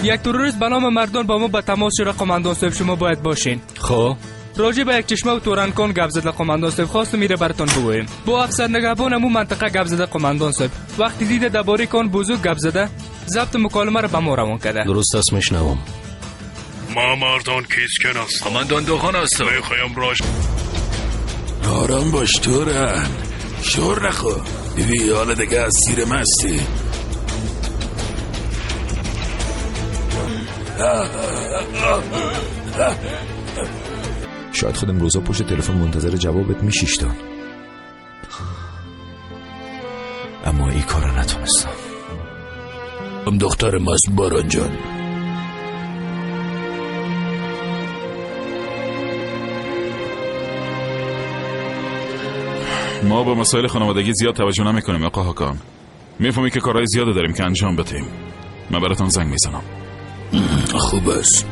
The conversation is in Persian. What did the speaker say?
یک تروریست به نام مردان با ما به تماس شده قماندان صاحب، شما باید باشین. خب راجع به یک چشمه و تورنکان گپ زده قماندان صاحب، خواستم میره براتون بگویم. با افسر نگهبان امو منطقه گپ زده قماندان صاحب. وقتی دیده درباره کان بزرگ گپ زده، ضبط مکالمه را به ما روان کرده. درست است، میشنوم. ما مردان کیسکن هستم. قماندان دوخان هستم. میخوایم راش. آرام باش تورن، شور نخو. دیدی حالا دیگه از سیر مستی. شاید خودم روزا پشت تلفن منتظر جوابت میشیشتم، اما این کارو نتونستم. دختر ماست باران جان. ما با مسائل خانوادگی زیاد توجه نمیکنیم آقا هاکان. میفهمی که کارهای زیاده داریم که انجام بدیم. من براتون زنگ میزنم. خوب است.